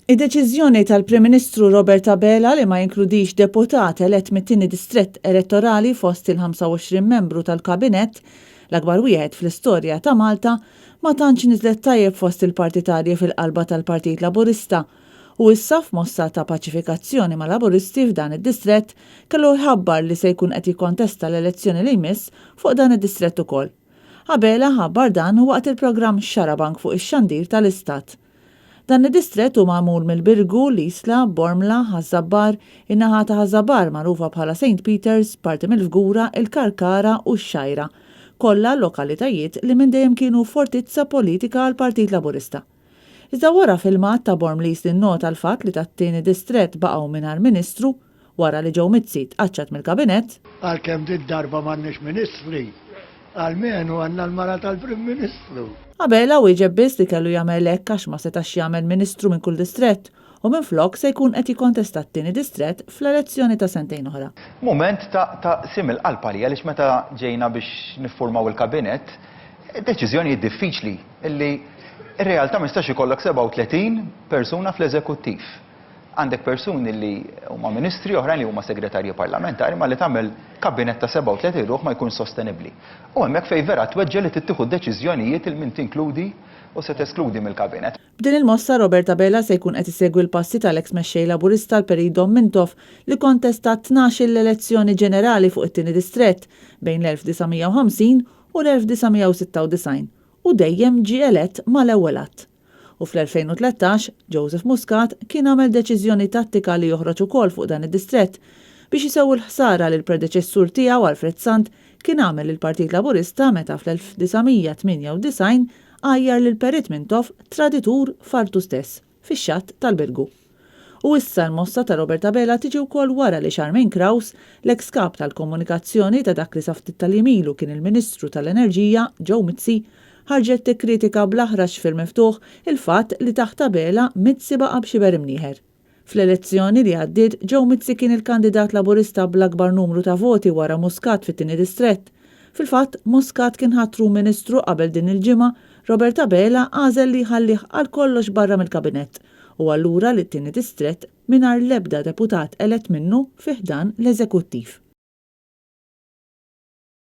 Id-deċiżjoni tal-Prim Ministru Robert Abela li ma jinkludix deputat elett mit-tieni distrett elettorali fost il-25 membru tal-Kabinett, l-akbar wieħed fl-istorja ta' Malta, ma tantx niżlet tajjeb fost il-partitarji fil-qalba tal-Partit Laburista u issa f'mossa ta' paċifikazzjoni ma' Laburisti f'dan id-distrett kellu jħabbar li se jkun qed jikkontesta l-elezzjoni li jmiss fuq dan id-distrett ukoll. Abela ħabbar dan waqt il-programm Xarabank fuq ix-xandir tal-Istat. Dan id-distrett hu magħmul mill-Birgu, l-Isla, Bormla, Ħaż-Żabbar, in-naħa ta' Ħaż-Żabbar magħrufa bħala Saint Peters, parti mill-Fgura, il-Karkara u x-Xgħajra. Kollha lokalitajiet li minn dejjem kienu fortizza politika għall-Partit Laburista. Iżda wara filmat ta' Bormliż li nnota l-fatt li tat-tieni distrett baqgħu mingħajr ministru, wara li Joe Mizzi tqaċċat mill-Kabinett, Għalkemm did-darba m'għandniex ministri, Almenu għandna l-mara tal-Prim Ministru. Abela wieġeb biss li kellu jagħmel hekk għax ma setax jagħmel Ministru minn kull distrett u minflok se jkun qed jikkontesta t-tieni distrett fl-elezzjoni ta' sentejn oħra. Mument ta' ta' qsim il-qalb għalija għaliex meta ġejna biex niffurmaw il-Kabinett, deċiżjonijiet diffiċli illi r-realtà ma jistax ikollok 37 persuna fl-eżekuttiv. Għandek persuni li huma ministri, oħrajn li huma segretarji parlamentari, ma li tagħmel kabinett ta' 37 ruħ ma jkunx sostenibbli. U hemmhekk fejn vera tweġġa' li trid tieħu deċiżjonijiet il min tinkludi u se teskludi mill-kabinett. B'din il-mossa Robert Abela se jkun qed isegwi l-passi tal-eks mexxej Laburista l-Perit Dom Mintoff li kontesta tnax-il elezzjoni ġenerali fuq it-tieni distrett bejn l-1950 u l-1996 u dejjem ġie elett mal-ewwel għadd. U fl-2013, Joseph Muscat kien għamel deċiżjoni tattika li joħroġ ukoll fuq dan id-distrett biex isewwi l-ħsara li l-predeċessur tiegħu Alfred Sant kien għamel lill-Partit Laburista meta fl-1998 għajjar lil Perit Mintoff traditur f'artu stess, fix-xatt tal-Birgu. U issa l-mossa ta' Robert Abela tiġi wkoll wara li Charmaine Kraus, l-eks kap tal-komunikazzjoni ta' dak li sa ftit tal-jiem ilu kien il-Ministru tal-Enerġija, Joe Mizzi, ħarġet tikkritika bl-aħrax fil-miftuħ il-fatt li taħt Abela Mizzi baqa' b'xiber imnieħer. Fl-elezzjoni li għaddiet, Joe Mizzi kien il-kandidat Laburista bl-akbar numru ta' voti wara Muscat fit-tieni distrett. Fil-fatt, Muscat kien ħatru Ministru qabel din il-ġimgħa, Robert Abela għażel li jħallih għal kollox barra mill-Kabinett u allura lit-tieni distrett mingħajr l-ebda deputat elett minnu fi ħdan l-eżekuttiv.